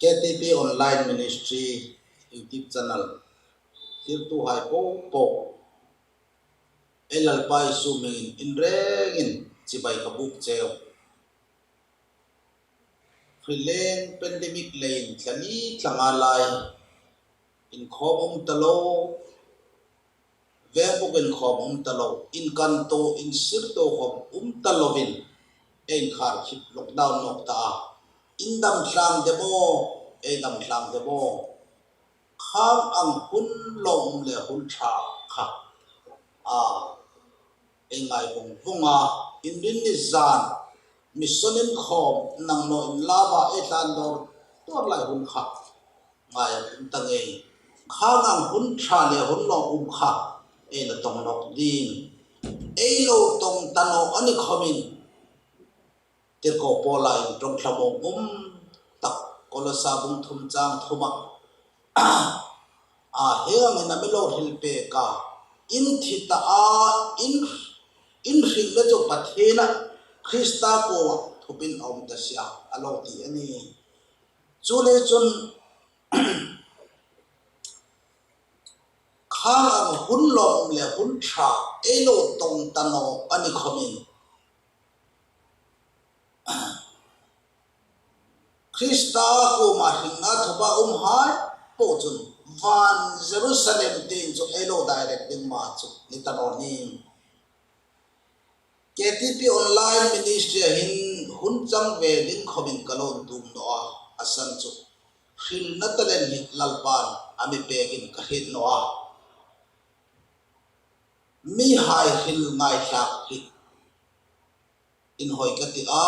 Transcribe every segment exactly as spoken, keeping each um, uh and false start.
K T P Online Ministry YouTube channel tirtuhai po po, ei Lalpa Isu hmingin in rengin chibai ka buk cheu. Hrileng pandemic leiin thla li thla nga lai, inkhawm um ta lo, veng buk inkhawm um ta lo, inkanto, insirto khawm um ta lovin, ei inkhar khip lockdown nawk ta a. In dam tlang de maw, ei dam tlang de maw. Khang ang hun lawm le hun ṭha kha, a, ei ngai vung vung a, Inrinni zan, mission inkhawm, nangno inlava ei tlan dawr dawr lai hun kha ngai a um ta ngei. Khang ang hun ṭha le hun lawm um kha ei la tawng nawk ding. Ei lo tawng ta naw a ni khawmin, tirko Paula inṭawng thlamuong um tak Kolosa bung thum chang thuma, a, hieng angin a mi lo hril pek a, in thi ta a, in, in hringna chu Pathiena Krista kuoma thupin a um ta si a, a lo ti a nih. Chuleiin chun khang ang hun lawm le hun ṭha ei lo tawng ta naw a ni khawmin, Krista kuoma hringna thupha umhai po chun van Jerusalem tieng chu ei lo direct ding ma chu ni ta naw nih. K T P Online Ministry-a hin hun chang ve ding khawmin ka lo tum naw a, a san chu hrilna talent hi Lalpan a mi pekin ka hriet naw a. Mihai hril ngaithlak hi inhawi ka ti a,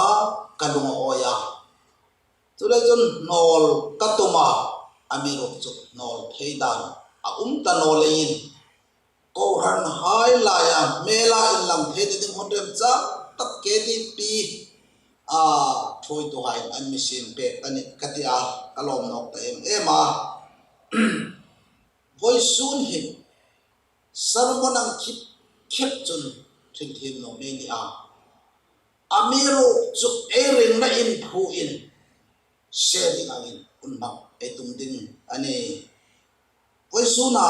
ka lung a awi a. Chuleiin chun hnawl ka tum a, amiruokchu hnawl thei dan a um ta naw leiin, kohranhai laia hmela inlang theina ding hun remchang tak K T P, a, thuoituhaiin an mi siem pek a nih ka ti a, ka lawm nawk ta em em a. Vawisun hin sermon ang khip khip chun hril thiem naw mei ni a. Amiruokchu ei ringna inphuin, sharing angin hun hmang ei tum ding a nih. Vawisuna,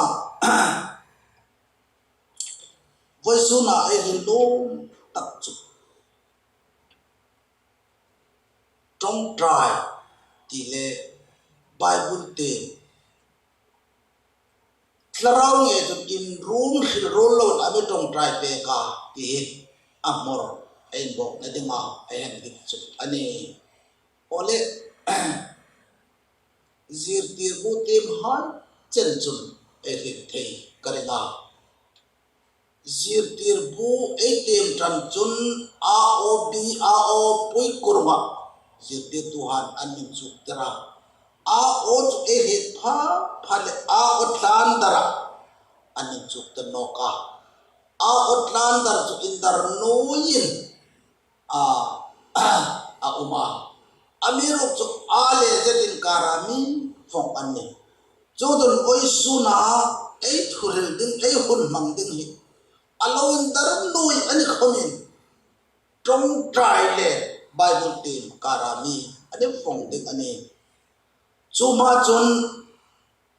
vawisuna ei hril nuom tak chu ṭawngṭai ti le Bible te thlarau ngei chun inrung hril ruol loin a mi ṭawngṭai pek a ti hi a hmawr ei inbawkna dinga ei hang dik chu a nih. Awle, zirtir bu tiemhai chen chun ei hril thei ka ring a. Zirtir bu ei tiem ṭan chun a aw bi, a aw pui kurunga zirtirtuhaiin an mi inchuktir a. A aw chu ei hriet pha pha le a aw tlan dara an mi inchuktir nawk a. A aw tlan dar chu indar nuoiin a, a um a. Amiruokchu a le Z inkara mi fawng an nih. Chu chun vawisuna ei thuhril ding, ei hun hmang ding hi a lo indar nuoi a ni khawmin, ṭawngṭai le Bible tiem kara mi a ni fawng ding a nih. Chu hma chun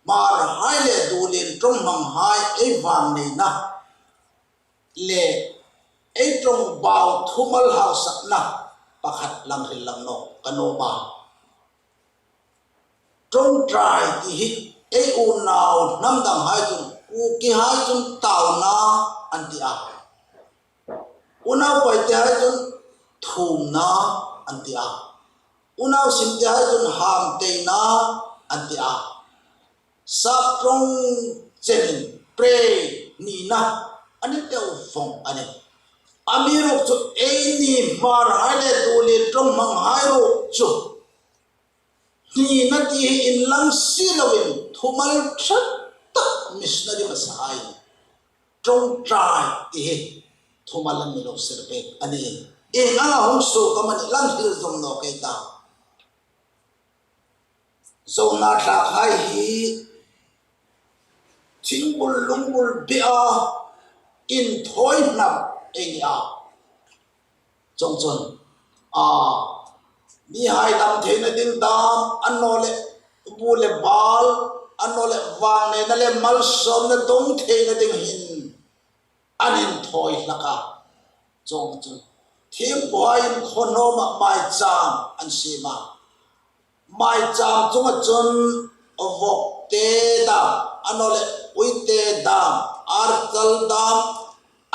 Hmarhai le Dulien ṭawng hmanghai ei vangneina le ei ṭawngbau thumal hausakna pakhat lang hril lang nawk ka nuom a. Ṭawngṭai ti hi ei unau hnam danghai chun, Kukihai chun tauna an ti a. Unau Paitehai chun thumna an ti a. Unau Simtehai chun hamteina an ti a. Sap ṭawng chenin pray nina a ni deu vawng a nih. Amiruokchu eini Hmarhai le Dulien ṭawng hmanghai ruok chu nina ti hi inlang si loin thumal ṭha tak missionary hmasahai ṭawngṭai ti hi thumal an mi lo sir pek a nih. Ieng anga hung suok amanih lang hril zawm nawk ei ta. Zo hnatlak hai hi thingbul lungbul bia inthawi hnam ei ni a. Chuongchun, a, mihai dam theina ding dam, a naw leh Pu le bal, annawleh vangnena le malsawmna dong theina ding hin an inthawi hlak a. Chuongchun thiempuhaiin khaw hnawma maicham an siem a. Maicham chunga chun vawkte dam, annawleh uite dam, artal dam,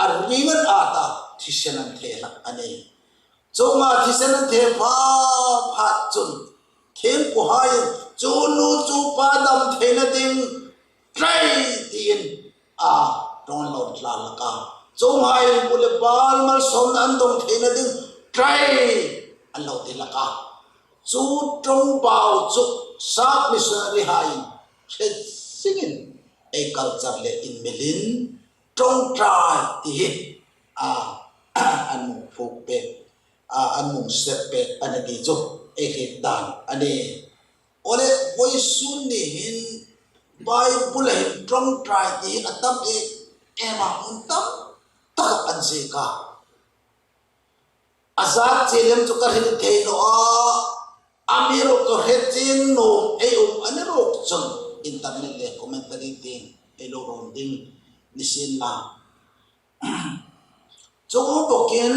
a ring an ata thisen an the hlak a nih. Chuonga thisen an the pha phat chun thiempuhaiin chu nu chu pa dam theina ding try tiin a ṭawnglawm tlat hlak a. Chuonghai pu le bal malsawmna an dong theina ding try an lo ti hlak a. Chu ṭawngbau chu sap missionary haiin hre zingin ei culture le inmilin ṭawngṭai ti hi a an hmu pek, a an hmu sep pek a ni ti chu ei hriet dan a nih. Awle, vawisun ni hin Bible-a hin ṭawngṭai ti a tam em em a, hun tam tak an ziek a. A zat chi lem chu ka hril thei naw a, amiruokchu hre chieng nuom ei um a ni ruok chun internet le commentary tieng ei lo ruot ding ni sien la. Chu bawkin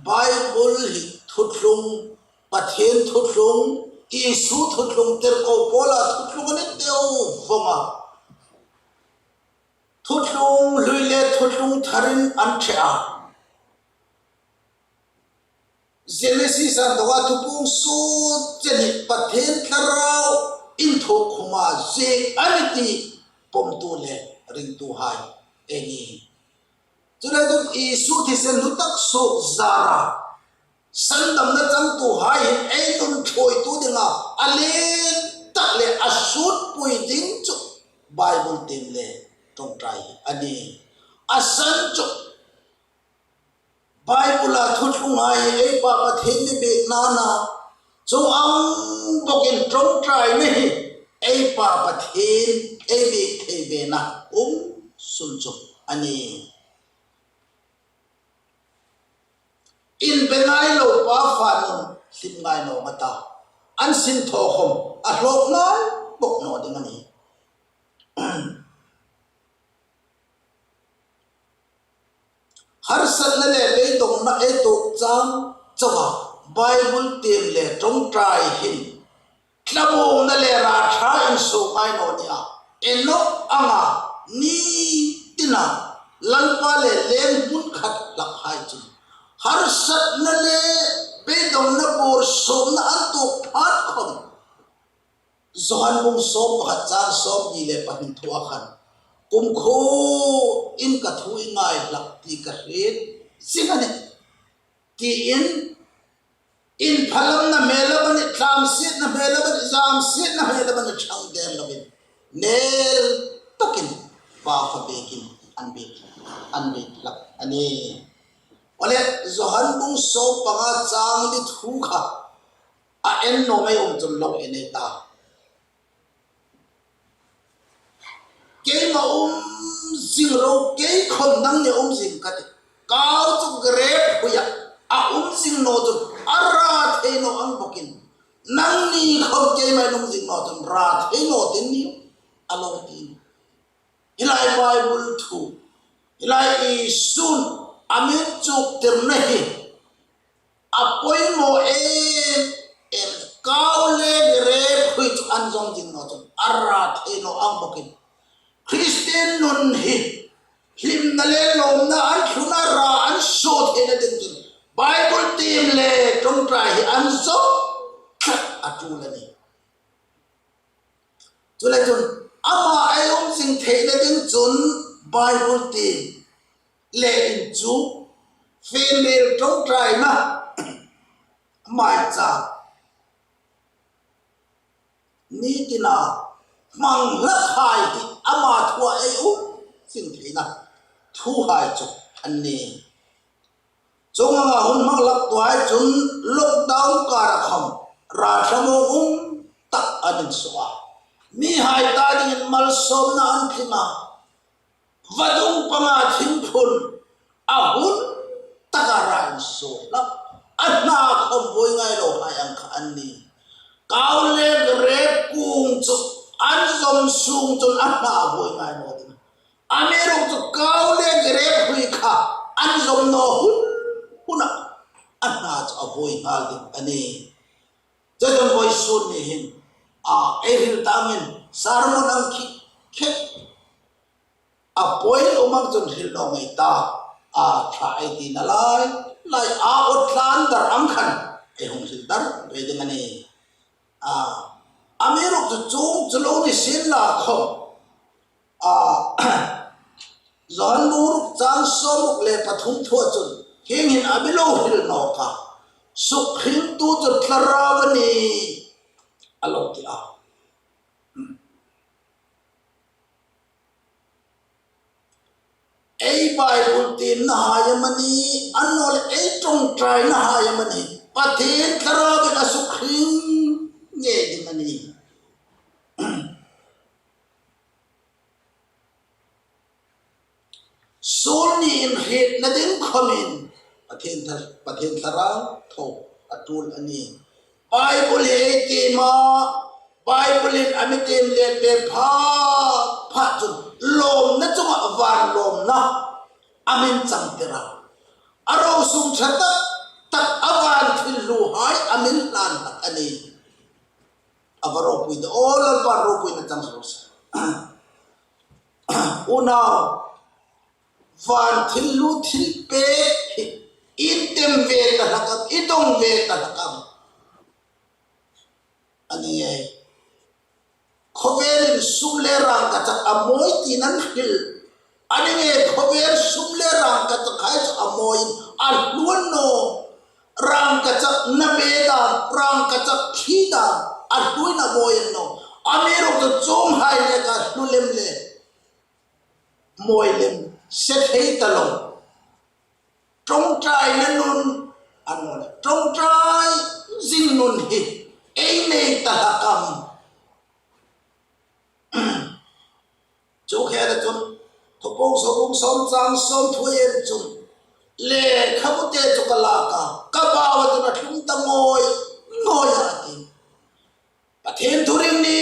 Bible hi thuthlung, Pathien thuthlung, Isu thuthlung, tirko Paula thuthlung a ni deu vong a. Thuthlung hlui le thuthlung tharin an ṭhe a. Genesis-a inthoka Thupuong suol chen hi Pathien Thlarau inthawk khuma ziek a nih ti pawmtu le ringtuhai ei nih. Chuleiin Isu thisen hlu tak suok zara sandamna changtuhai hin ei nun ṭhuoitu dinga a lien tak le a sutpui ding chu Bible tiem le ṭawngṭai hi a nih. A san chu Bible-a thuthlunghai ei Pa Pathien mi biekna a na, chuong ang bawkin ṭawngṭaina hi ei Pa Pathien ei biek thei vena um sun chu a nih. Inbe ngai lo pa fa nun hlim ngai naw a ta. An sin thaw khom a hlawk ngai bawk naw ding a nih. Harsatna le beidongna ei tuok chang chauha Bible tiem le ṭawngṭai hin thlamuongna le ra ṭha insuo ngai naw nia. Enok anga ni tina Lalpa le leng hmun khat hlak hai chun harsatna le beidongna bawr sawmna an tuok phat khom Johan bung sawm pakhat chang sawmhni le pahni thua khan, kumkhuoin ka thu i ngai hlak ti ka hriet zing a nih, tiin inphalamna hmel amanih, tlamsietna hmel amanih, zamsietna hmel amanih ṭhang der loin nel takin Pa fa biekin an biek, an biek hlak a nih. Awle, Johan bung sawm panga chang li thu kha a en naw mei um chun lo en ei ta. Keima um zing ro, kei khom nangni um zing ka tih. Kau chu grep huia a um zing naw chun a ra thei naw ang bawkin, nangni khom keima um zing naw chun ra thei naw ding a nih, a lo ti. Hi lai Bible thu, hi lai Isun a mi inchuktirna hi a poimaw em em. Kau le grep hui chu an zawng zing naw chun a ra thei naw ang bawkin, Kristien nun hi hlimna le lawmna an thluna ra an suo theina ding chun Bible tiem le ṭawngṭai hi an zawng tlat a ṭul a nih. Chuleiin chun ama ei um zing theina ding chun Bible tiem le inchuk, fienriel ṭawngṭaina, maicham, ni tina hmang hlakhai hi ama thua ei um zing theina thuhai chu an nih. Chuong anga hun hmang hlaktuhai chun lockdown kara khom ra thlamuong um tak an insuo a. Mihai ta dingin malsawmna an tling a. Vadung panga thingphun a hun taka ra insuo hlak. A hna khom buoi ngai lo hai ang kha an nih. Kau le grep kung chu sung chun a hna a vuoi ngai naw ding. Amiruokchu kau le grep hlui kha an zawm naw hun huna a hna chu a vuoi nghal ding a nih. Chuongchun vawisun ni hin, a, ei hril ta angin sermon ang khi khe a point um ang chun hril naw ngei ta, a, ṭha ei tina lai, lai a awt tlan dar ang khan ei hung hril dar ve ding a nih. A, amiruokchu chuong chu lo ni sien la khom, a, Johan bung ruk chang sawmruk le pathum thua chun hieng hin a mi lo hril nawk a, sukhringtu chu Thlarau a nih a lo ti a. Ei Bible tiemna hai amanih, annawleh ei ṭawngṭaina hai amanih, Pathien Thlarauin a sukhring ngei ding a nih. Suol niin hrietna ding khomin Pathien Thla-, Pathien Thlarau thaw a tul a nih. Bible hi ei tiem a, Bible-in a mi tiem let pha, pha chun lawmna chunga van lawmna a mi changtir a. A ro sum ṭha tak tak a van thil hluhai a mi hlan hlak a nih. A va ropui ta, aw Lalpan ropuina chang suok sa. Unau, van thil hlu thil pek hi in tem ve ta hlak am, i dong ve ta hlak am? A ni ngei. Khawvelin sum le rangkachak a mawi tiin an hril. A ni ngei, khawvel sum le rangkachak hai chu a mawiin a hluon naw. Rangkachak na be dan, rangkachak thi dan a hluoin a mawi a ni naw. Amiruokchu chuonghai neka hlu lem le mawi lem se thei ta lo. Ṭawngṭaina nun, annawleh ṭawngṭai zing nun hi ei nei ta hlak am? Chu khela chun, Thupuong sawm bung sawm chang sawmthum en chun, lekhabute chu ka lak a, ka bau a chun a thlum ta ngawi ngawi a, a ti. Pathien thuring ni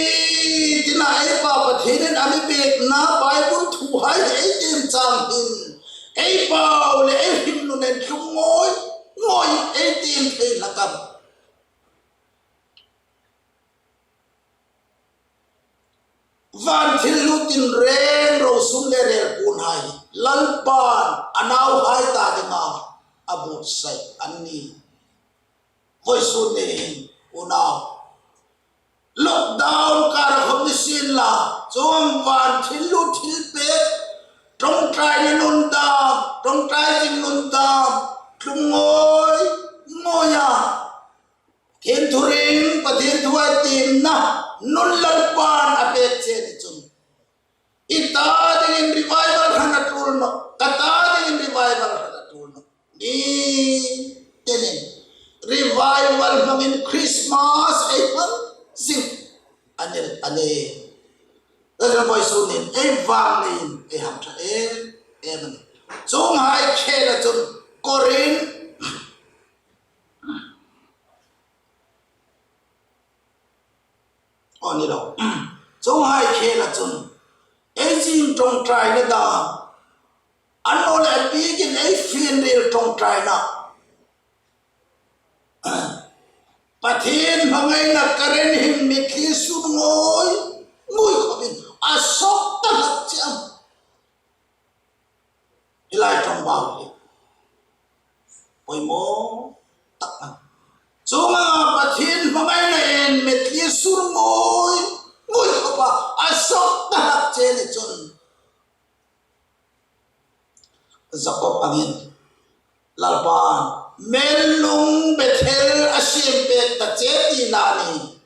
tina ei Pa Pathienin a mi pekna Bible thuhai ei tiem chang hin ei bau le ei hringnun ei thlum ngawi ngawi ei tiem thei hlak am? Van thil hlu tin reng ro sum le rel puonhai Lalpan a nauhai ta dinga a buotsai a nih. Vawisun ni hin unau, lockdown kara khom ni sien la, chuong van thil hlu thil pek, ṭawngṭaina nun dam, ṭawngṭai zing nun dam thlum ngawi ngawi a, Pathien thuring, Pathien thuhai tiemna nun Lalpan a pek che ni chun, i ta dingin revival hran a tul nawh, ka ta dingin revival hran a tul nawh. Ni tenin revival hmangin Christmas ei hmang zing a ni, a nih. Lalpan vawisun nin ei vang leiin ei hamṭha em em a nih. Chuonghai khela chun Korin Aw ni lo. Chuonghai khela chun ei zing ṭawngṭaina dam, annawleh a bikin ei fienriel ṭawngṭaina, Pathien hmangaina current hin mitthli sun ngawi ngawi khawpin a sawk ta hlak che am? Hi lai ṭawngbau hi poimaw tak a nih. Chuonga Pathien hmangaina hin mitthli sun ngawi ngawi khawpa a sawk ta hlak che ni chun, Jakob angin, Lalpan, mellung Bethel a siem pek ta che ti la ni.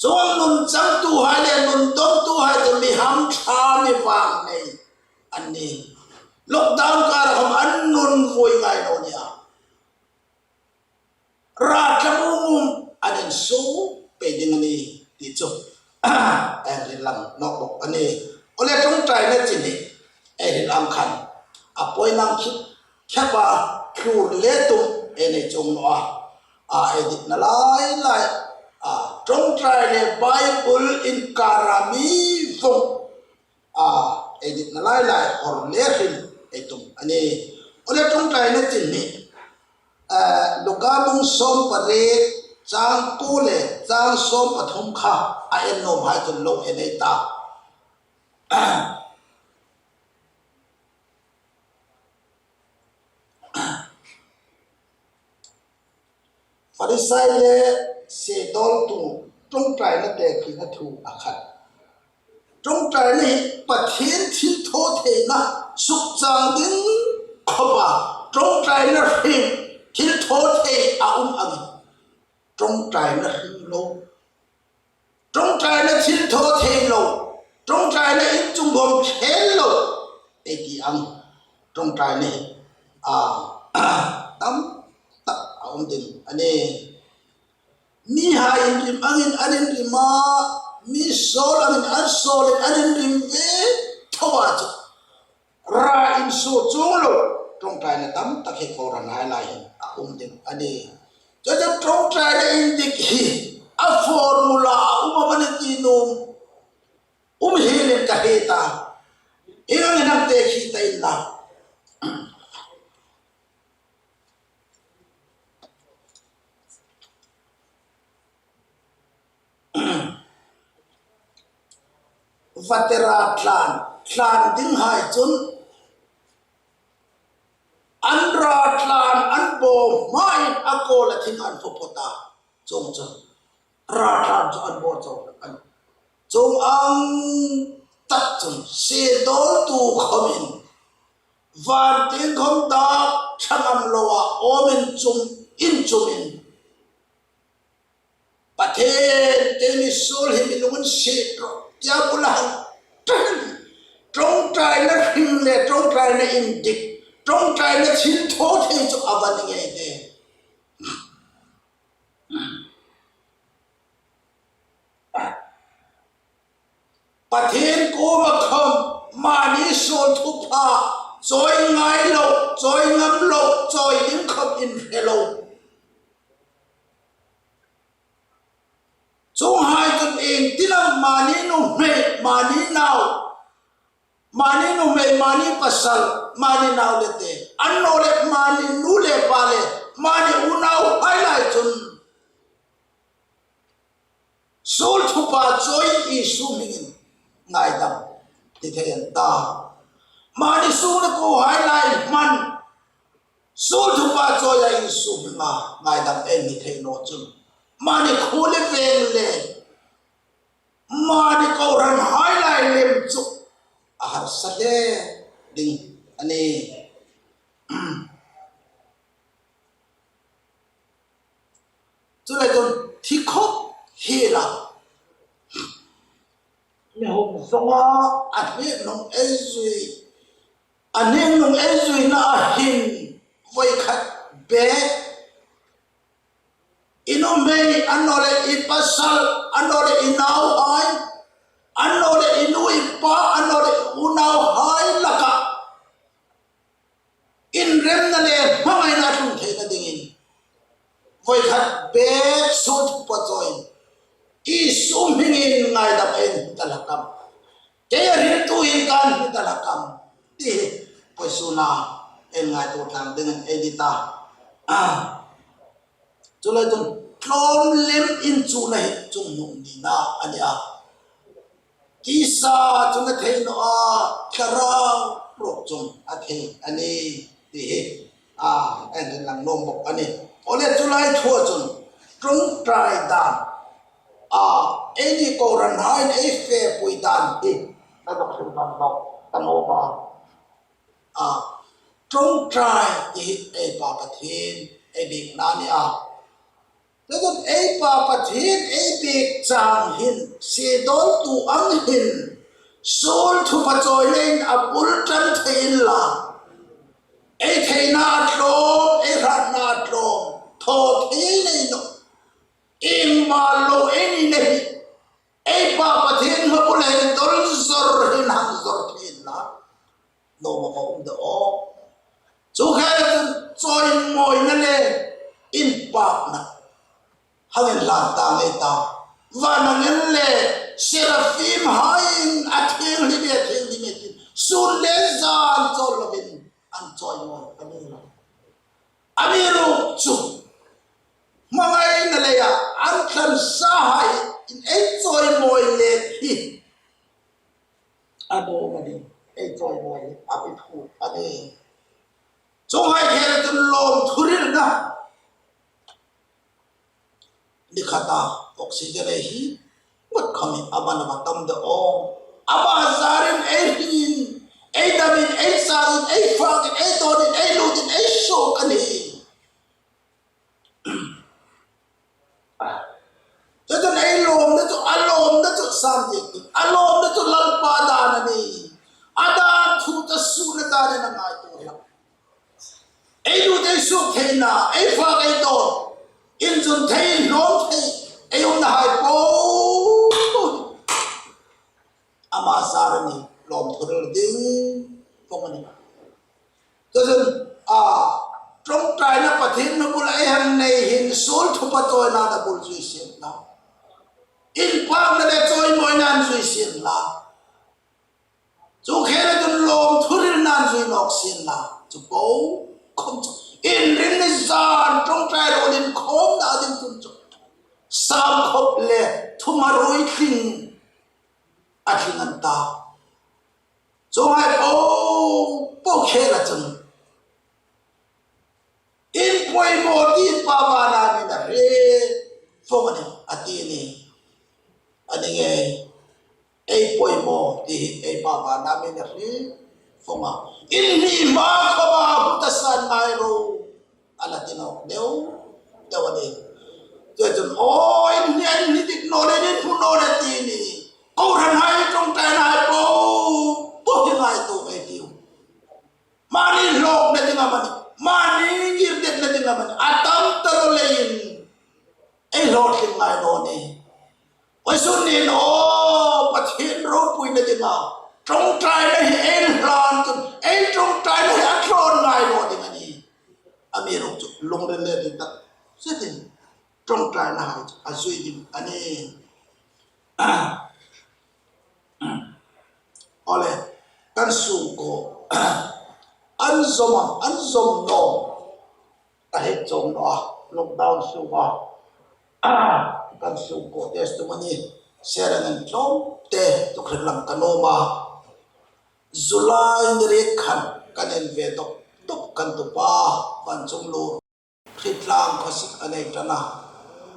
Chuong nun changtuhai le nun dawngtuhai chu mi hamṭha, mi vangnei an nih. Lockdown kara khom an nun vuoi ngai naw nih a. Ra tlang um um an insuo pei ding a nih ti chu ei hril lang nawk bawk a nih. Aw le, ṭawngṭaina chin hi ei hril ang khan a poimaw ang khi khawpa thlur le tum ei nei chuong naw a. A, ei ditna lai lai, a, ṭawngṭai le Bible inkara mi vawng a, ei ditna lai lai hawr le hrim ei tum a nih. Awle, ṭawngṭaina chin hi, eh, Luka bung sawm pariet, chang kuo le chang sawm pathum kha a en nuom hai chun lo en ei ta. Farisai le siedawltu ṭawngṭaina tekhin a thu a khat. Ṭawngṭaina hi Pathien thilthawtheina sukchang ding khawpa ṭawngṭaina hrim, thilthawthei a um angin ṭawngṭaina hrim lo, ṭawngṭaina thilthawthei lo, ṭawngṭaina inchung gawm khel lo ei ti ang. Ṭawngṭaina hi, a, tam tak a um ding a nih. Mihai inrim angin an inrim a, mi sawl angin an sawlin an inrim ve tho a chu, ra insuo chuong lo ṭawngṭaina tam tak hi kohranhai lai hin a um ding a nih. Chuongchun ṭawngṭaina indik hi a formula a um am a ni ti nuom um hielin ka hriet a. Hieng ang hin hang tekhi ta inla. Vate ra tlan, tlan dinghai chun an ra tlan an baw hmain a kawla thing an fawp ta. Chuongchun ra tlan chu an baw chau a nih. Chuong ang tak chun siedawltu khawmin, van tieng khawm dak ṭha ngam loa awm inchum, inchumin, Pathien, keini suol hi mi lunginsiet rawh tia bula hang ṭan, ṭawngṭaina hrim le ṭawngṭaina indik, ṭawngṭaina thilthawthei chu a va ni ngei de. Pathien kuoma khawm mani suol thupha chawi ngai lo, chawi ngam lo, chawi ding khawm inhre lo. Chuonghai chun ieng tin am mani nuhmei, mani nau, mani nuhmei, mani pasal, mani nau le te, annawleh mani nu le pa le mani unauhai lai chun suol thupha chawi Isu hmingin ngaidam ti thei an ta. Mani sung le kuohai lai hman suol thupha chawia Isu hminga ngaidam ei ni thei naw chun, mani khuo le veng le mani kohranhai lai lem chu a harsa hle ding a nih. Chuleiin thi khawp hiela, mi hung zawnga a hnieng hnung ei zui, a hnieng hnung ei zuina a hin voi khat bek i nuhmei, annawleh i pasal, annawleh i nauhai, annawleh i nu i pa, annawleh i unauhai laka inremna le hmangaina a tlung theina dingin voi khat bek suol thupha chawiin Isu hmingin ngaidam ei ni ta hlak am? Kei a hriltu hin ka ni ta hlak am? Ti hi vawisuna ei ngaituo tlang dingin ei ni ta. Chuleiin tlawm lem inchukna hi chungnung nina a nih a. Tisa chun a thei naw a, thlarau ruok chun a thei a nih ti hi, a, ei hriet lang nuom bawk a nih. Awle, chu lai thua chun ṭawngṭai dan, a, eini kohranhaiin ei fepui dan hi a dawk hril dan bawk ka nuom a. A, ṭawngṭai ti hi ei Pa Pathien ei biekna a nih a. Chuleiin ei Pa Pathien ei biek chang hin, siedawltu ang hin suol thupha chawiin a bul ṭan thei inla, ei theina a tlawm, ei hratna a tlawm, thaw thei nei naw, ieng mal lo ei ni nei, ei Pa Pathien hma bula hin dawl zawr hin hang zawr thei inla, nuom a va um de aw. Chu khela chun chawimawina le inpakna hang inhlan ta ngei ta. le seraphim haiin a thienghlim e, thienghlim e tiin sun le zan chawl lovin an chawimawi a ni. Amiruokchu hmangaina leia an tlansa hai in ei chawimawi le hi a nuom a nih. Ei chawimawi hi a mi phut a nih. Chuonghai khela chun lawmthu hrilna. Ni khata oxygen ei hi ngot khawmin a man a va tam de aw. Ama zarin ei hringin, ei damin, ei sangin, ei fakin, ei dawnin, ei lutin, ei suok a nih. Chuchun ei lawmna chu, a lawmna chu san dik ding, a lawmna chu Lalpa dan a nih. A dan thu ta suna danin a ngaituo hlak. Ei lut ei suok theina, ei fak ei dawn, inzun thei, inhlawm thei, ei umna hai po ama zar a nih, lawmthu hril ding vawng a nih. Chuchun, a, ṭawngṭaina Pathien nu bula ei hang nei hin suol thupa chawina a bul zui sien la. Inpakna le chawimawina an zui sien la. Chu khela chun lawmthu hrilna an zui nawk sien la. Chu po khom chu inrinni zan ṭawngṭai ruol inkhawmna ding chun chu sam khop le thumarui tling a tling an ta. Chuonghai po po khela chun inpoimaw ti Pa vana min a hriet vawng a nih, a ti a nih. A ni ngei, ei poimaw ti hi ei Pa vana min a hriet vawng a. In hni hma khawma hmu ta san ngai ro, a la ti nawk deu deu a nih. Chuchun, aw, in hni, in hni dik naw le, in hmu naw le ti a nih. Kohranhai ṭawngṭaina hai po po hi ngaituo ei tiu. Mani hlawkna ding amanih, mani ngirdetna ding amanih, a tam ta lo leiin ei hlawtling ngai naw nih. Vawisun nin aw, Pathien ropuina dinga ṭawngṭaina hi ei hlan chun ei ṭawngṭaina hi a tlawn ngai naw ding a nih. Amiruokchu lungril le dik tak setin ṭawngṭaina hai chu a zui ding a nih. Awle, kan sungkuo an zawm am, an zawm naw, ka hriet chuong naw a, lockdown sunga kan sungkuo testimony share an tlawm te chu hriet lam ka nuom a. July ni riet khan kan en ve dawk dawk kan tupa Vanchunglur. Hritlang khawsik a nei ṭan a.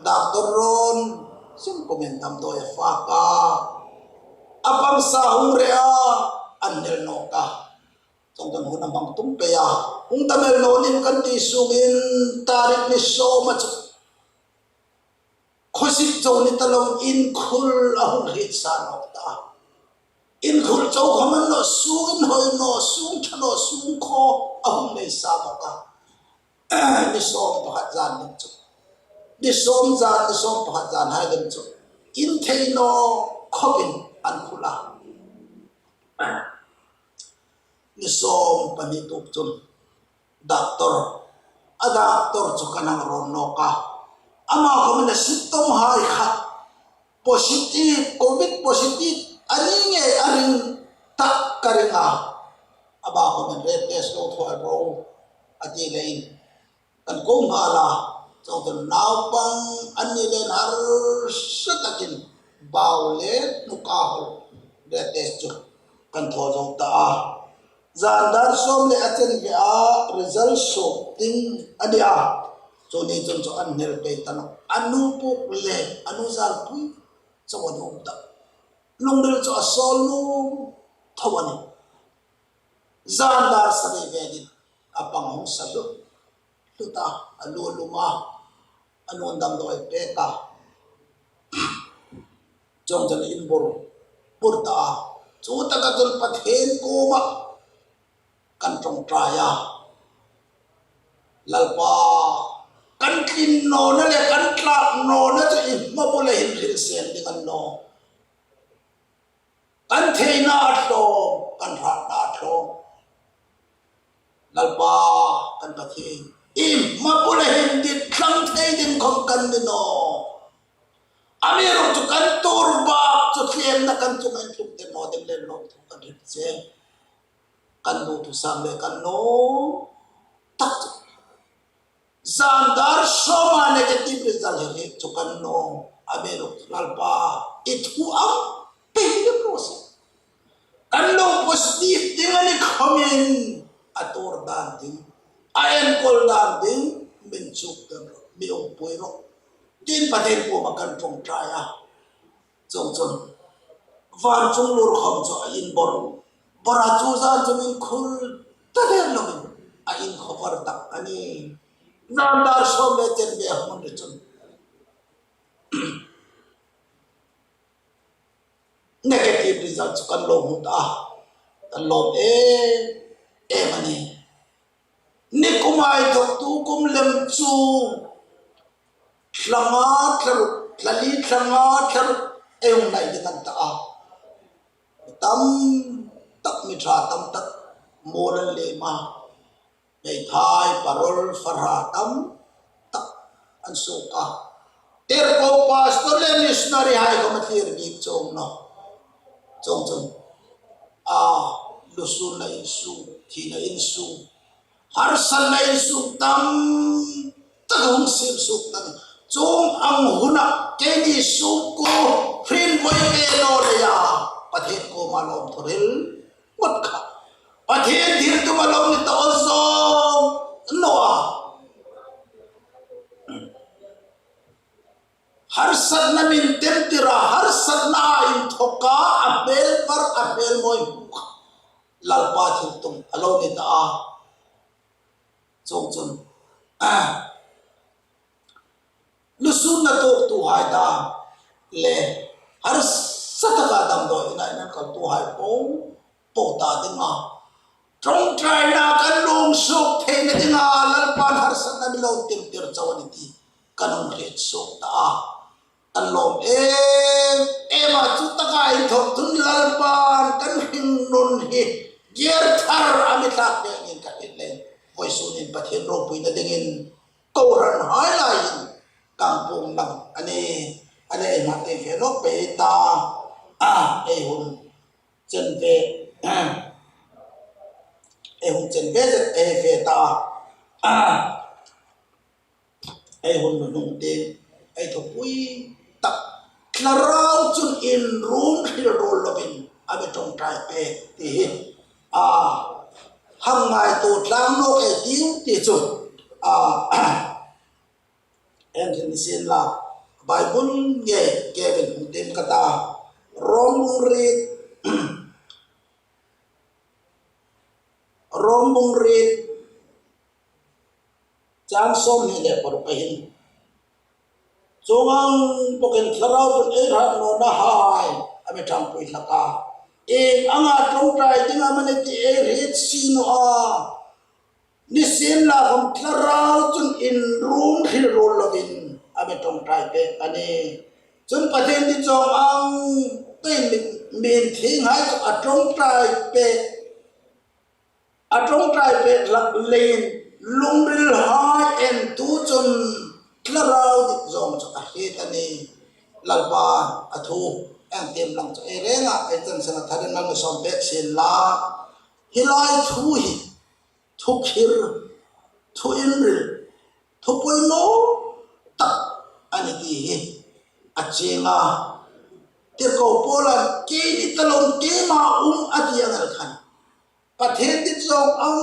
Doctor rawn sin kumin damdawi a fak a. A pangsa hung reh a, an hnel nawk a. Chuongchun hun a hmang tum pei a. Hung dam el naw nim kan ti sungin tarik ni sawma chu khawsik chau ni ta lo, inkhul a hung hriet sa nawk ta. Inkhul chau khawm a ni naw, sung inhawi naw, sung ṭha naw, sung khaw a hung nei sa bawk a. Ni sawm pakhat zan ding chu, ni sawm zan, ni sawm pakhat zan hai ding chu in thei naw khawpin an khul a. Ni sawm pahni tuk chun doctor, a doctor chu kan hang rawn nawk a. Ama khawmin a symptom hai kha positive, covid positive a ni ngei a ring tak ka ring a. Ama khawmin red test lo thaw ro a ti leiin kan ko nghal a. Chuongchun naupang an ni leiin harsa takin bau le hnuka hawl red test chu kan thaw zo ta a. Zan dar sawm le a chen ve a result suok ding a ni a. Chu ni chun chu an hnel pei ta nawh. A nu puk le a nu zalpui chau a nuom ta. Lungril chu a sawl nuom tho a nih. Zan dar sari ve ding a pang hung sa hlut hlut a, a lu lum a, a nun damdawi pek a. Chuongchun in bur bur ta a. Chu taka chun Pathien kuoma kan ṭawngṭai a. Lalpa, kan tlin nawna le kan tlak nawna chu i hma bula hin hril seng ding a ni nawh. Kan theina a tlawm, kan hratna a tlawm. Lalpa kan Pathien, i hma bula hin dit thlang thei ding khawm kan ni nawh. Amiruokchu kan tuor bak chu thlêmna kan chunga intlung tir naw ding le lawmthu kan hril che. Kan lawmthu sam le kan lawm tak chu. Zan dar sawma negative result hi chu kan lawm. Amiruokchu Lalpa, i thu am pei le process. Kan lo positive ding a ni khomin a tuor dan ding, a enkawl dan ding, min chuk dan rawh, mi umpui rawh. Tin Pathien kuoma kan ṭawngṭai a. Chuongchun, van chung lur khom chu a inbor. Bora chu zan chu min khul ta der lovin, a inkhawvar tak a nih. Zan dar sawm le chanve hmun ri chun negative result chu kan lo hmu ta a. Kan lawm em em a nih. Nikum a inthok tu kum lem chu thla nga, thla ruk, thla li, thla nga, thla ruk ei hung nai ding an ta a. Tam tak, mi ṭha tam tak mual an lem a. Hmeithai, parol, fahra tam tak an suok a. Tirko pastor le missionary hai khom a thlir bik chuong naw. Chuongchun, a, lusunna insung, thina insung, harsatna insung tam tak hung siem suok ta a nih. Chuong ang huna keini sungkuo hring voi ve naw leia Pathien kuoma lawmthu hril ngot kha. Pathien thil tum a lo ni ta aw zawng naw a. Harsatna min tem tir a, harsatna a inthoka a hmel var, a hmel mawi hmu kha. Lalpa thil tum a lo ni ta a. Chuongchun, a, lusunna tuoktuhai dam le harsa taka damdawi ina in an kaltuhai po po ta dinga, ṭawngṭaina kan lung suok theina dinga Lalpan harsatna mi lo timtir chau a nih ti kan hung hriet suok ta a. Kan lawm em em a, chu taka inthok chun Lalpan kan hringnun hi gier thar a mi thlak pek niin ka hriet leiin, vawisun hin Pathien ropuina dingin kohranhai laiin kan puong lang a nih. A nih, ei hma tieng fe nawk pei ta. A, ei hun chen ve, ei hun chen ve zet ei fe ta. A, ei hun nunung tieng ei thupui tak. Thlarau chun inrum hril ruol lovin a mi ṭawngṭai pek ti hi, a, hang ngaituo tlang nawk ei tiu ti chu, a, en hril ni sien la, Bible ngei kevin hung tiem ka ta. Rom bung riet, Rom bung riet, chang sawmhni le paruk a hin, chuong ang bawkin Thlarau chun ei hrat nawnahai a mi ṭhangpui hlak a. Ieng anga ṭawngṭai ding am a ni ti ei hriet si naw a. Nisienlakhawm Thlarau chun inrum hril ruol lovin a mi ṭawngṭai pek a nih. Chun Pathien dit zawng ang tein mi, mi inthienghai chu a ṭawngṭai pek, a ṭawngṭai pek hlak leiin lungrilhai entu chun Thlarau dit zawng chu a hriet a nih. Lalpa a thu ei tiem lang chu ei renga ei chanchin a tharin mal mi sawm pek sien la. Hi lai thu hi thu khir, thu inril, thu poimaw tak a ni ti hi a chieng a. Tirko Paula'n keini ka lawm, keima um a ti ang el khan, Pathien dit zawng ang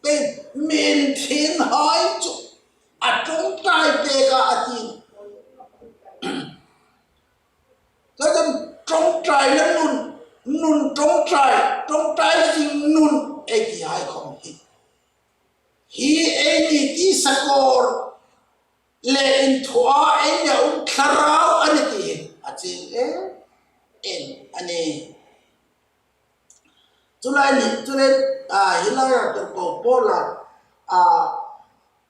tein mi inthienghai chu a ṭawngṭai pek a, a ti. Chuongchun ṭawngṭaina nun, nun ṭawngṭai, ṭawngṭai zing nun ei tihai khawm hi, hi eini ti sakawr le inthuah a, eini a um Thlarau a ni ti hi a chieng em em a nih. Chu lai ni, chu lai, a, hi laia Tirko Paula'n, a,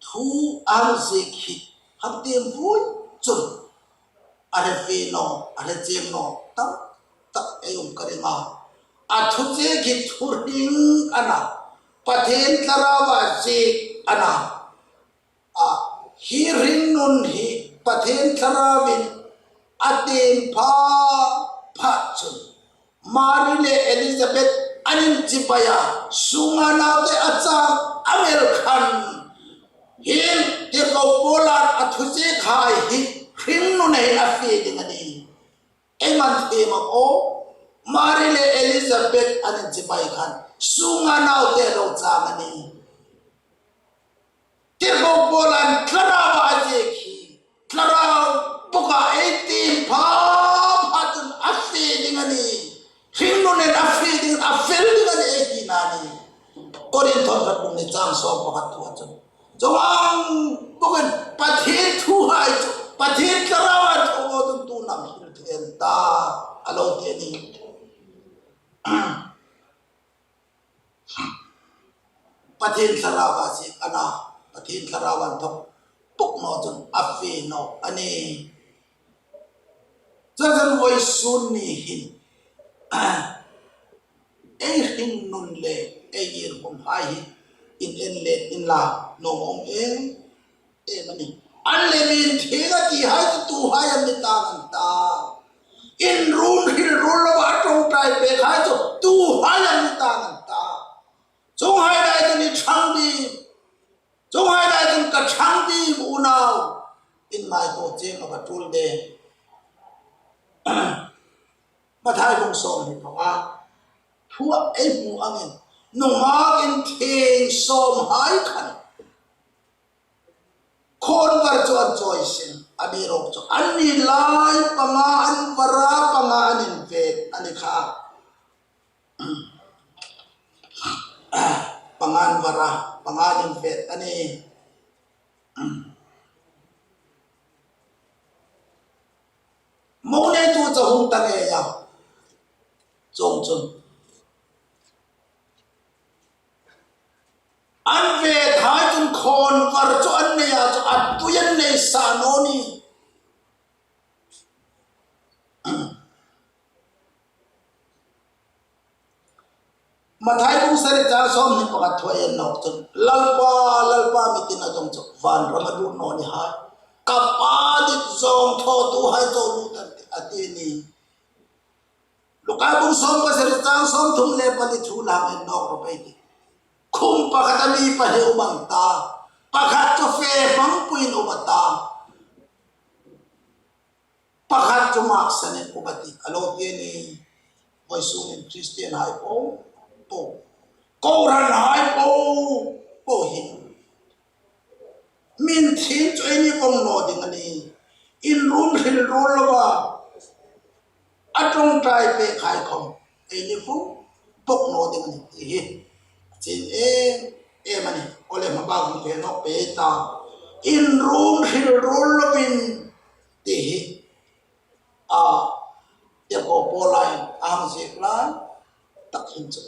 thu a ziek hi hang tiem vui chun a hre fie naw, a hre chieng naw tam tak ei um ka ring a. A thu ziek hi thu hring a na, Pathien Thlarauva ziek a na. A, hi hringnun hi Pathien Thlarauin A tiem pha pha chun Mari le Elizabeth an inchibai a, sunga naute a chang a mel khan hin tirko Paulan a thu ziek hai hi hringnun hin a fe ding a nih. Ei man thiem a aw, Mari le Elizabeth an inchibai khan sunga naute lo chang a nih. Tirko Paulan thlarau a ziek hi, thlarau bawka ei tiem pha pha chun a fe ding a nih. Hringnun hin a fe ding, a fel ding a nih ei tina a nih. Korinth khat bung hni chang sawm pakhat thu a chun. Chuong ang bawkin Pathien thu hai chu, Pathien thlarau hai thu chun tu nam hril thei an ta, a lo ti a nih. Pathien thlarau a ziek a na, Pathien thlarau an thawk puk naw chun a fe naw a nih. Chuongchun vawisun ni hin ei hringnun le ei ngirhmun hai hi in en let inla nuom a um em em a nih. An le min thing a ti hai chu tuhai an ni tang an ta. Inrum hril ruol lo a ṭawngṭai pek hai chu tuhai an ni tang an ta. Chuonghai lai chun i ṭhang ding, chuonghai lai chun ka ṭhang ding unau. In ngaituo chieng a va ṭul de. Mathai bung sawmhni panga thu ei hmu angin nunghak inthieng sawmhai khan khawnvar chu an chawi seng, amiruokchu anni lai panga an var a, panga an invêt a ni kha. Panga an var a, panga an invêt a nih. Mo neitu chu hung ta ngei a. Chuongchun an vêthai chun khawnvar chu an nei a, chu a tui an nei sa naw ni. Mathai bung sari chang sawmhni pakhat thu ei en nawk chun, Lalpa, Lalpa, mi tina zong chu vanrama lut naw ni hai. Ka Pa dit zawng thawtuhai chau lut an tih, a ti a nih. Luka bung sawm pasari chang sawmthum le pali thu la en nawk ro pei ti. Khum pakhata mi pahni um an ta, pakhat chu fe hmangpuiin um a ta, pakhat chu maksanin um a tih, a lo ti a nih. Vawisun hin Kristienhai po po, kohranhai po po hin min thiem chu ei ni vong naw ding a nih. Inrum hril ruol lova a ṭawngṭai pek hai khom ei ni vong bok naw ding a nih ti hi a chîn em em a nih. Kawle hma bak hung fe nawk pei ta. Inrum hril ruol lovin ti hi a, Tirko Paula'n a hang ziek lai tak hin chu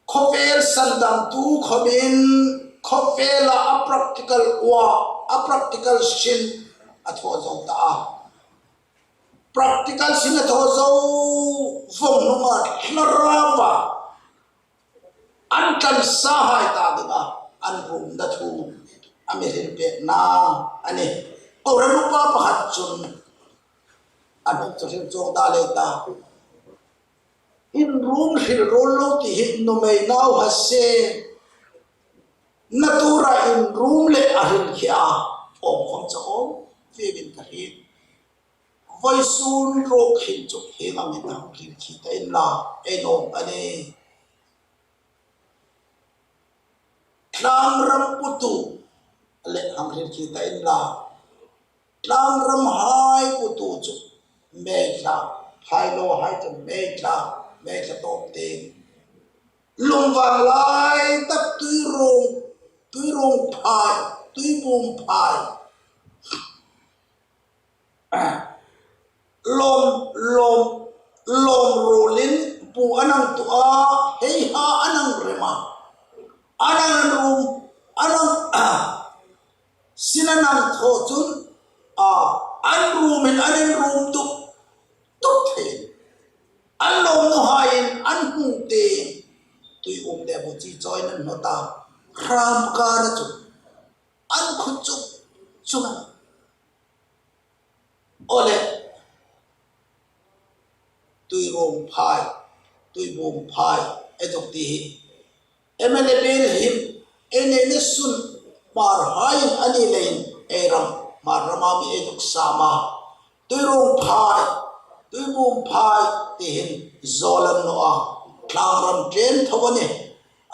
khawvel sandamtu khomin khawvela a practical work, a practical sin a thaw zo ta a. Practical sin a thaw zo vong hnunga thlarauva an tlan sahai ta dinga an rumna thu a mi hril pekna a nih. Kohran upa pakhat chun a hnung chu hril chuong ta lei ta. Inrum hril ruol lo ti hi nuhmei nau ha se, na tura inrum le a hril khi a, awm khom chu awm vieu in ka hriet. Vawisun ruok hin chu hieng ang hin hang hril khi ta inla, ei nuom a nih. Tlangram putu le hang hril khi ta inla, tlangram hai putu chu Meithla, Phailawhai chu Meithla, Meithla tawp tieng. Lungvang lai tak Tuiruong, Tuiruong phai, Tuibum phai. Lawm, lawm, lawm ruolin bu an hang tuok a, heiha an hang rem a. An hang rum, an hang, sin an hang thaw chun, a, an rumin an inrum tuk tuk thei. An lawmnuhaiin an hung te, tui um le bu chi chawiin an hnawt a, hram kara chu an khut chu, chu an Ole, Tuiruong phai, Tuibum phai, ei zuk ti hi. M L A bill hi, ei nei ni sun, Hmar haiin a ni leiin, ei ram, Hmar rama mi ei zuk sam a. Tuiruong phai, Tuibum phai, ti hin, zawl an naw a. Tlangram ṭhen tho a nih.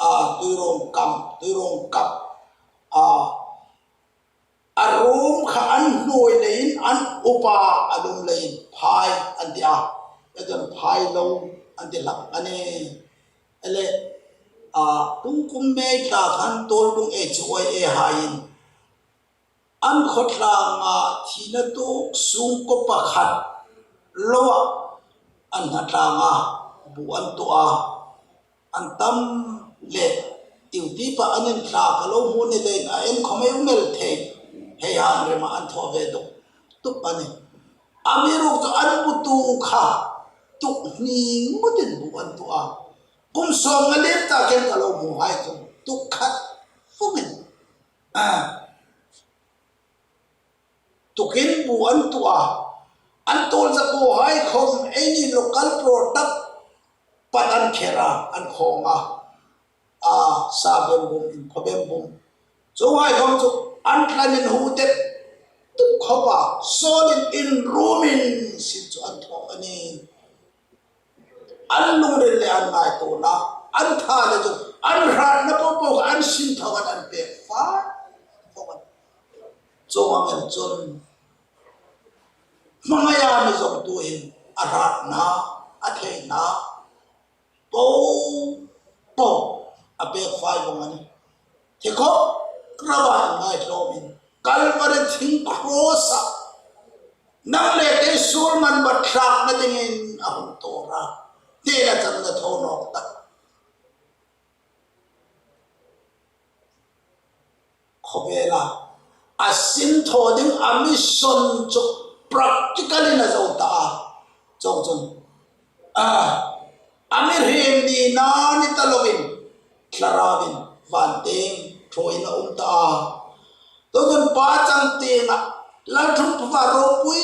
A, Tuiruong kam, Tuiruong kam. A, a ruom kha an hnuoi leiin an upa a lum leiin phai an ti a. Ei chun phai lo an ti hlak a nih. Ele, a, kum kum mei tla khan Tuiruong ei chu ei haiin. An khawtlanga thina tuok sungkuo pakhat loa an hnatlanga bu an tuok a. An tam le, duty pa an inthlak a lo hmu ni leiin a en khawm ei um el thei. Hei han rema an thaw ve dawk tuk a nih. Amiruokchu an bu tuok kha, tuok hni ngawtin bu an tuok a. Kum sawmnga lem ta khan ka lo hmu hai chu, tuok khat fumin. A, tuokin bu an tuok a. An tuol zakuo hai khawm eini local product pat an kher a, an khawng a. A, sa bem bum, inkhawbem bum. Chuonghai khawm chu an tlanin hu tet tup khawp a, sawlin inruomin sin chu an thaw a nih. An lungril le an ngaituona, an tha le chu, an hratna popo an sin thaw an, an pek fai. Chuong ang el chun, hmangaia mi zawngtu hin a hratna, a theina, popo a pek fai vawng a nih. Thi khawp rama inngaitlawmin Calvary thing cross-a nang le kei suol man bat thlakna dingin a hung tuor a. Tina chang a thaw nawk tak. Khawvela a sin thaw ding a mission chu practical-in a zo ta a. Chuongchun, a, a mihriem nina ni ta loin, thlarauin, van tieng, thuoiin a um ta a. Chuongchun pa chang tienga, Lalṭhumphawa ropui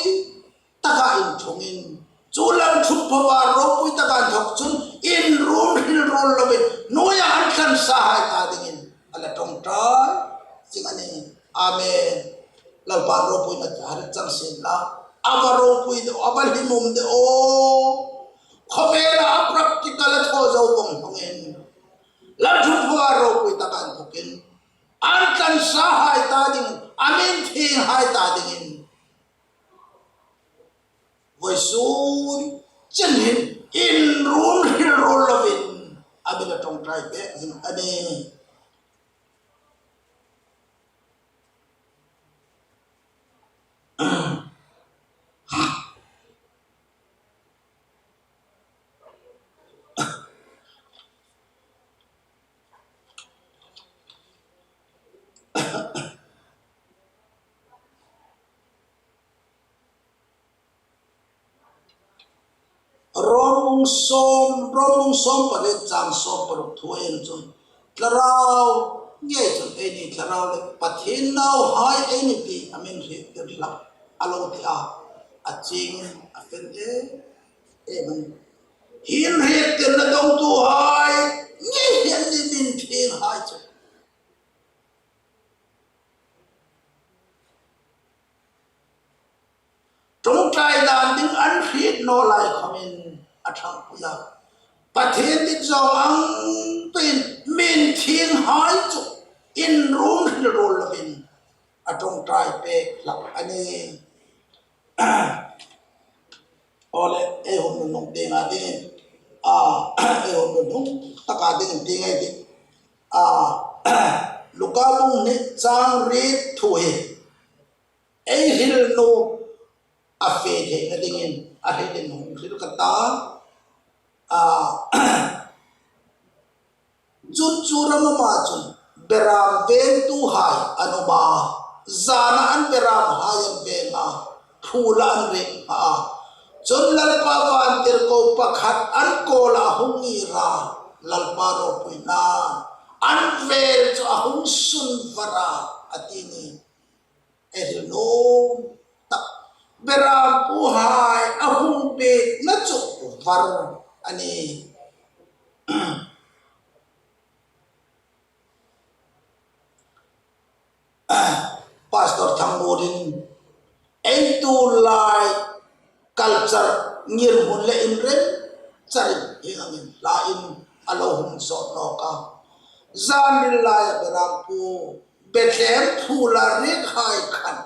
taka inthungin, chu Lalṭhumphawa ropui taka inthok chun, inruom hril ruol loin, hnuoia an tlansa hai ta dingin, a la ṭawngṭai zing a nih. Amen. Lalpa ropuina chu a hre chang sien la. A va ropui de, a va hlimum de aw. Khawvela a practical a thaw zo vawng vawngin, Lalṭhumphawa ropui taka inthokin, an tlansa hai ta dingin, a mi inthieng hai ta dingin, vawisun chen hin inruom hril ruol loin a mi la ṭawngṭai pek zing a nih. Rom bung sawm, Rom bung sawm pariet chang sawm paruk thu ei en chun, thlarau ngei chun eini thlarau le Pathien nauhai ei ni ti a mi inhriettir hlak a lo ti a, a ching a fen em em. Hi inhriettirna dawngtuhai ngei hi an ni, mi inthienghai chu. Ṭawngṭai dan ding an hriet naw lai khawmin a ṭhangpui a. Pathien dit zawng ang peiin mi inthienghai chu inruom hril ruol loin a ṭawngṭai pek hlak a nih. Awle, ei hun nunung tienga dingin, a, ei hun nunung taka dingin tieng ei tih. A, Luka bung hni chang riet thu hi ei hril nuom a fe theina dingin a hrilin hung hril ka ta. A, chun chu ram ama chun beram vengtuhai an um a, zana an beramhai an veng a, phula an rek a. Chun Lalpa vantirko pakhat an kawla a hung ngir a, Lalpa ropuina an vel chu a hung sun var a, a ti ni. Ei hril nuom tak. Berampuhai a hung biekna chu var a nih. Pastor Thangmurin ei tulai culture ngirhmun le inrem charin hi angin la in a lo hung zawt nawk a. Zanril laia berampu Bethlehem phula riekhai khan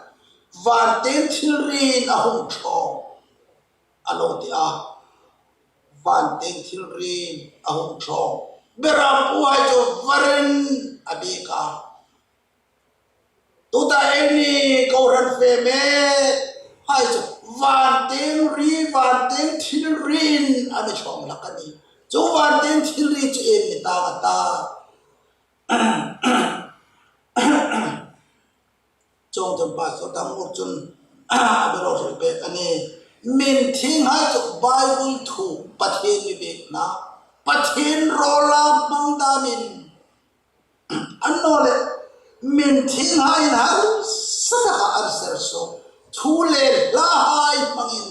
vantieng thilriin a hung ṭhawng a lo ti a. Vantieng thilriin a hung ṭhawng. Berampuhai chu varin a biek a. Tuta eini kohran fe me hai chu vantieng ri, vantieng thilriin a mi ṭhawng hlak a nih. Chu vantieng thilri chu iem ni ta a ta. Chuongchun Pastor Thangmur chun a mi lo hril pek a nih. Min thienghai chu Bible thu, Pathien mi biekna, Pathien rawla hmang damin, annawleh min thienghaiin harsa taka an ser suok thu le hlahai hmangin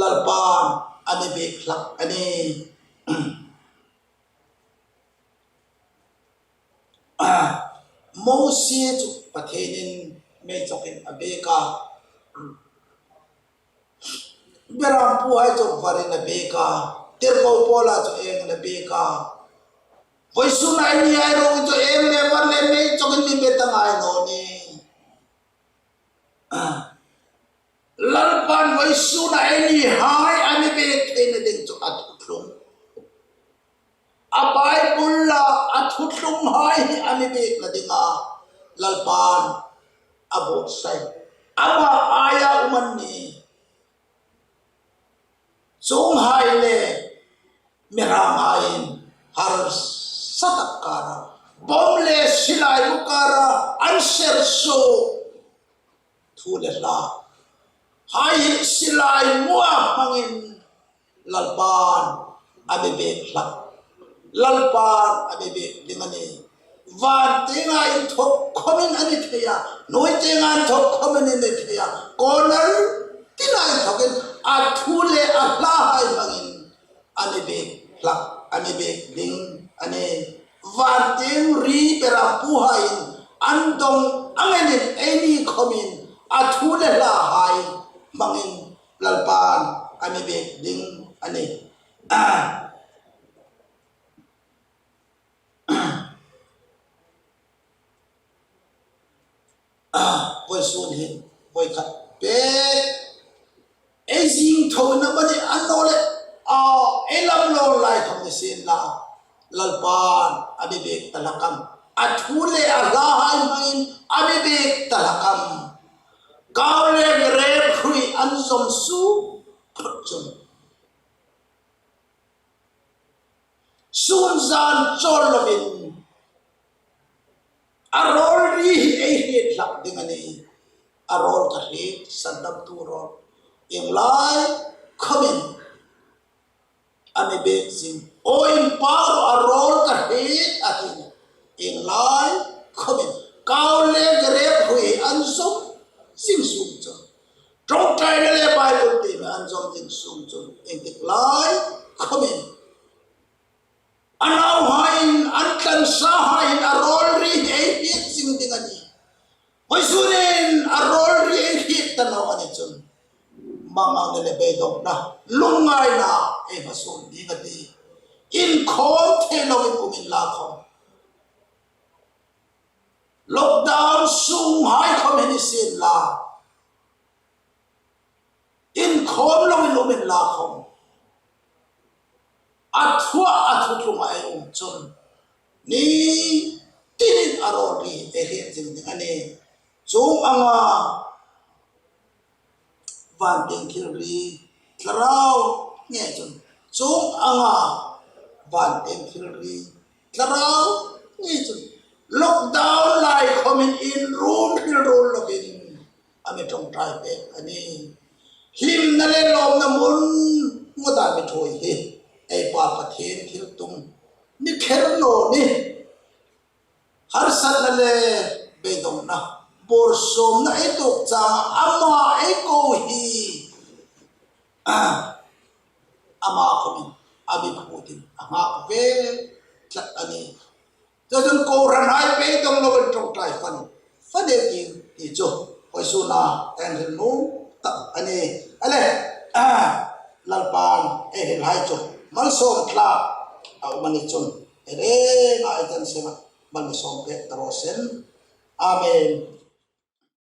Lalpan a mi biek hlak a nih. Mosie chu Pathienin mei chokin a biek a. Berampuhai chu varin a biek a. Tirko Paula chu iengin a biek a. Vawisuna ei nihai ruok chu ieng le var le mei chokin mi biek ta ngai naw nih. Lalpan vawisuna ei nihai a mi biek theina ding chu a thuthlung, a Bible-a a thuthlunghai hi a mi biekna dinga Lalpan a buotsai. Ama aia um an nih. Chuonghai le mi hranghaiin harsa tak kara, bom le silai bu kara an ser suok thu le hlahai hi silai mua hmangin Lalpan a mi biek hlak. Lalpan a mi biek ding a nih. Vantienga inthok khomin a ni thei a, hnuoitienga inthok khomin a ni thei a, corner tina inthokin a thu le a hlahai hmangin a mi biek hlak, a mi biek ding a nih. Vantieng ri berampuhaiin an dawng ang angin eini khomin a thu le hlahai hmangin Lalpan a mi biek ding a nih. Vawisun hin, vawi khat pek ei zing tho na mani annawleh, a, ei lam lawn lai khawm ni sien la, Lalpan a mi biek ta hlak am? A thu le a hlahai hmangin a mi biek ta hlak am? Kau le grep hrui an zawm suok phawt chun, sun zan chawl lovin a rawl ri hi ei hriet hlak ding a nih. A rawl ka hriet, sandamtu rawl. Ieng lai khomin a mi biek zing. Aw inpâk rawh, a rawl ka hriet a ti. Ieng lai khomin kau le grep hrui an zawm zing suok chun, ṭawngṭaina le Bible tiem an zawm zing suok chun, ieng tik lai khomin a nauhaiin, an tlansahaiin a rawl ri hi ei hriet zing ding a nih. Vawisunin a rawl ri ei hriet ta naw a ni chun, mangangna le beidawngna, lungngaina ei hmasuon ding a tih. Inkhawm thei lovin um inla khawm, lockdown sunghai khawm hi ni sien la, inkhawm lovin um inla khawm, a thua, a thuthlunga ei um chun, ni tinin a rawl ri ei hriet zing ding a nih. Chuong anga vantieng thilri thlarau ngei chun, chuong anga vantieng thilri thlarau ngei chun, lockdown lai khawmin inrûm hril ruol lovin a mi ṭawngṭai pek a nih. Hlimna le lawmna hmun ngawta mi ṭhuoi hi ei Pa Pathien thiltum ni kher naw ni. harsatna le beidongna, bawrsawmna ei tuok changa ama ei ko hi, ama khomin a mi phutin a nghak ve tlat a nih. Chuchun kohranhai beidong loin ṭawngṭai fan, fan ei ti, ti chu vawisuna ei hril nuom tak a nih. A le, a, Lalpan ei hrilhai chu malsawm tlak a um a ni chun, ei renga ei chanchin a malsawm pek ta raw seh. Amen.